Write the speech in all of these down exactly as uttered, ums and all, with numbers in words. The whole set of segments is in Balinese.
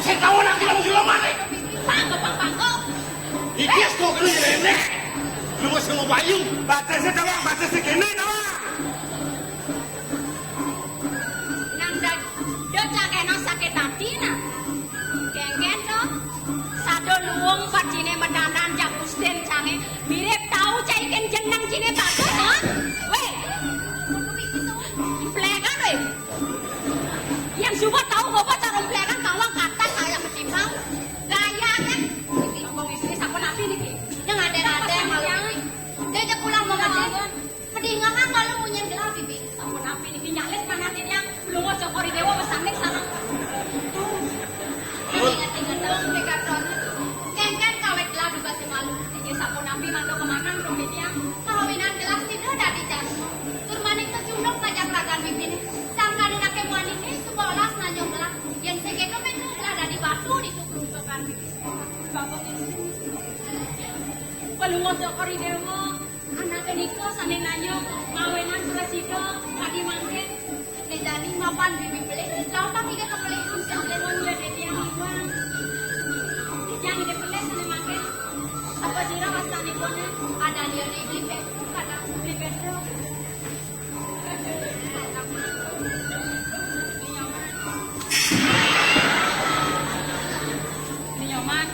Sing tau nang film-film ané. Pangko, pang, pangko. Iki wis kok kena nyerenek. Lu wis ngomong payu. Batese, Tawang, batese kene, Tawang. Nang da-, do cangkena sakit hati, nah. Genggen to. Sado luung pacine medanan jak Gustin cange. Mirip tau cai ken jeneng cine bagus, ha? Weh. Plekan, weh. Yang suba tau bapak cara plekan kawang kata saya ketimbang. Gaya kan. Wong istri sampun napi niki? Yang ada-ada malu. Dia aja pulang mau ngaji. Pedingahan lalu munyin gelah bibi. Sampun napi niki nyalit manah titiang. Lunga Cokor I Dewa wis sanding sareng. Inget-inget dong, Mekaton. Kengken kawit gelah duga sing malu. Inggih sampun napi mantuk kemanang dong titiang. Kawinan gelah sida dadi jasa. Tur maning kecunduk pajak ragan bibine. Sangkaning ake muanine sebelas nanyong gelah. Yen sing keto mengko gelah dadi batu di tukruntukan bibi. Bapak ini. Pelungguh Cokor I Dewa. Anake nika sane nanyong mawinan prasida kadi mangkin. Nek jani mapan bibi pelih, lampah tiga kepelih pun sing lemon ya dadi yang iwan. Titiang ide pelih sane mangkin. Apa sira wastanipun? Ada dia di Bli Petruk, kata Bli Petruk. Bli Nyoman. Bli Nyoman.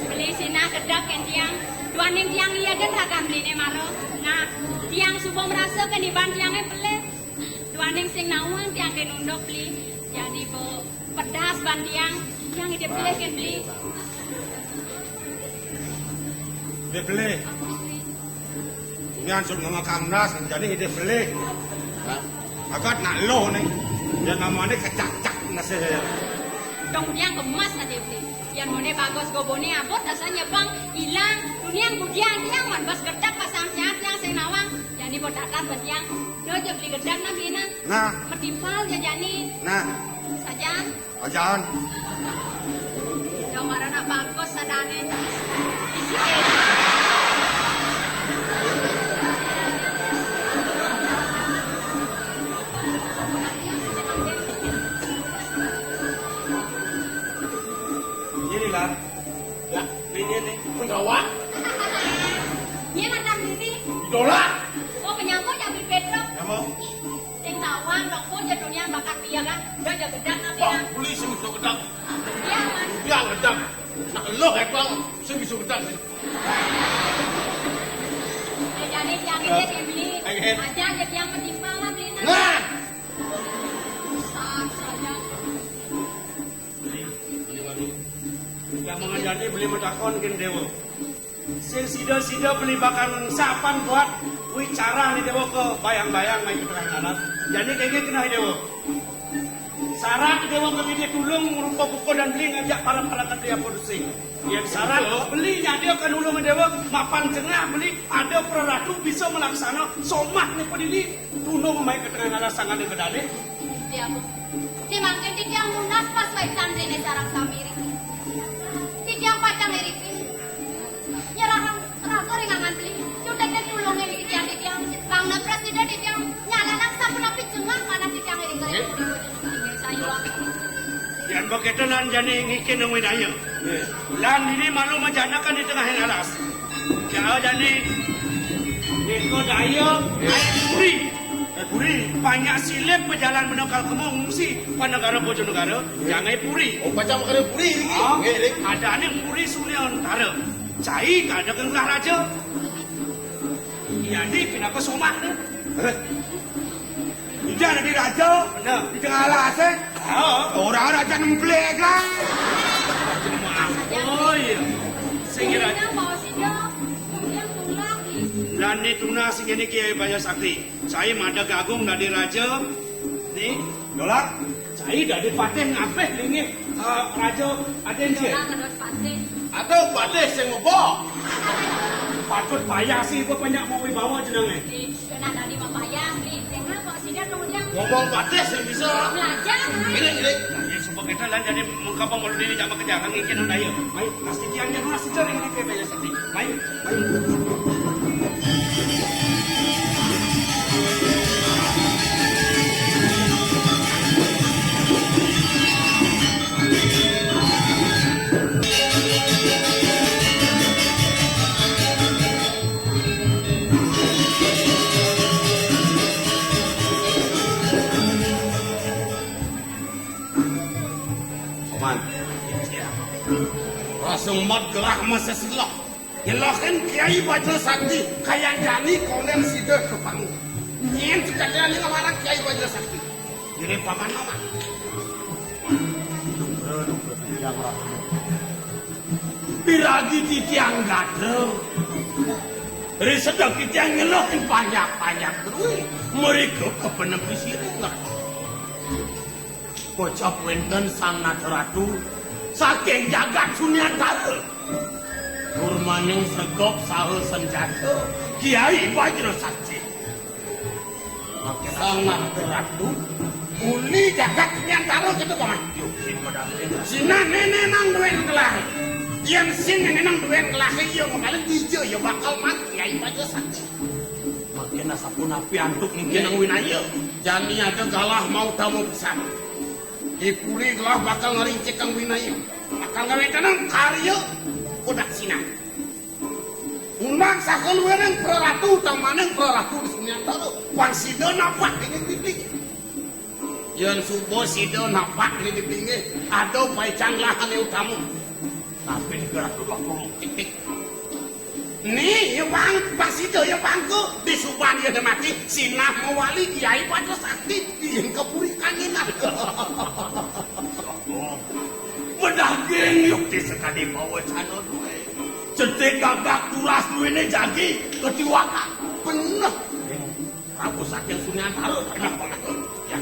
Beli sinah kedap ken tiang. Duaning tiang iya den ragan beline maro. Nah, tiang suba merasa ken iban tiange pelih. Duaning sing nawang tiang ken unduk beli. Jani bo pedas ban tiang. Tiang ide pelih ken beli. Ide pelih. Ini ansur nama Kamnas, jani ide pelih. Agat nak loh nih. Dia namanya kecak-cak nasi. Dong tiang gemas ade beli. Yan mone bagus gobone abot asal nyebang ilang. Dunia budian tiang man bas gedek pasang tiang tiang sing nawang. Jani bo datar ban tiang. Do aja beli gedek nang ina. Nah. Metimpal ya jani. Nah. Sajan. Ajan. Gambaran apa bagus sadane. Isi. Inilah. Ya, ini nih. Pengawa. Iya, madam ini. Idola. Oh, penyambut yang di Pedro. Kamu? Sing tawang dong pun jadulnya bakat dia kan. Udah aja gedang tapi. Wah, kan. Polisi itu gedang. Iya, Mas. Dia gedang. Nak lo hebat, sing bisa gedang sih. Eh, jadi yang ini sih beli. Aja aja yang menimpal lah beli. Nah. Besar saja. Yang mengajari beli metakon kin dewa. Sing sida-sida beli bakal sapan buat wicara ni dewa ke bayang-bayang mai ke tengah darat. Jadi kengke kena dewa. Sarat dewa ke bini tulung rupa buku dan beli ngajak para-para ketria produksi. Yang sarat beli nyadiakan ulung dewa mapan jengah beli ada peraratu bisa melaksana somah ni pedili. Tulung mai ke tengah darat sangat ke dalik. Dia bu. Di mangkin titiang nunas pas waitan rene sarang samiri. Titiang pacang iriki. Nyerahang raga ring angan beli. Cutek dan tulung ring titiang titiang. Bang nepres tidak titiang. Nyalanak sampun api jengah mana titiang ring kaya. Yan beketo lan jani ngikin nang winaya. Lan dini malu majanakan di tengah yang alas. Jauh jani. Niko daya. Puri. Eh, Puri. Banyak silip bejalan menekal kemung si panegara Bojonegara. Jangan Puri. Oh, macam kena Puri lagi. Ah, ada nih Puri Sunia Antara. Cai kada kengkah raja. Iya, di pinaka somah tu. Eh? Ida ada di raja. Benar. Di tengah alas, eh? Oh. Orang raja nemplek lah. Oh, iya. Sing raja. Lani tuna sing ini kiai banyak sakti. Saya mada gagung dari raja. Ni. Dolar. Saya dari patih ngapih lingih, eh, raja aden sih. Dolar terus patih. Atau patih sing mebo. Patut payah sih, gua banyak mau wibawa jenenge. Kena tadi mau payah nih. Kenapa sih dia kemudian ngomong patih sing bisa. Belajar, kan? Ini, ini. Nah, ya, sumpah Kita lan jadi mengkapa malu diri sama kejangan ngingkin daya. Ayo, nasi kian ya nasi jaring di P P S. Ayo, ayo. Paman. Rasa umat gelah masih silap. Nyelokin Kiai Bajra Sakti, kayan jani konen sida kepang. Nyen sekalian ini ngamarang Kiai Bajra Sakti. Jadi paman mama. Duka, duka, titiang ratu. Piragi titiang gatra. Ri sedek titiang nyelokin panjak-panjak drui. Mereka kepenepi siring. Kocap wenten Sang Nata Ratu saking jagat Sunyantara. Purmaning segop saha senjata Kiai Bajra Sakti. Sang Nata Ratu uli jagat Sunyantara kita paman. Yo, sing pada sing. Sinah nene nang duen kelah. Yang sing nene nang duen kelah, iya kemarin dija ya bakal mati Kiai Bajra Sakti. Mangkin asapunapi antuk mungkin nang winaya. Jani ada galah mau tamu pesan. Ipuri gelah bakal ngarincik kang winaya. Bakal ngawetanang karya kodak sinah. Undang sakeluwiring praratu utamaning praratu di Sunyantara. Pang sida napak ini titik. Yen suba sida napak ini titik, ada paicang lahane utama. Tapi gerak dua puluh titik. Ni, ya bang, pang sida ya bangku. Di suban ya mati, sinah mawali Kiai Bajra Sakti. Yen kepurikan ini. Medaging yukti sekadi pawacana duwe. Cetik gagak turas duwene jagi ketiwakan. Bener. Prabu saking Sunyantara. Bener banget. Ya,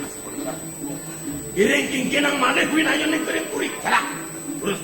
iring kingkinang malih winayane kering puri. Jarak. Terus.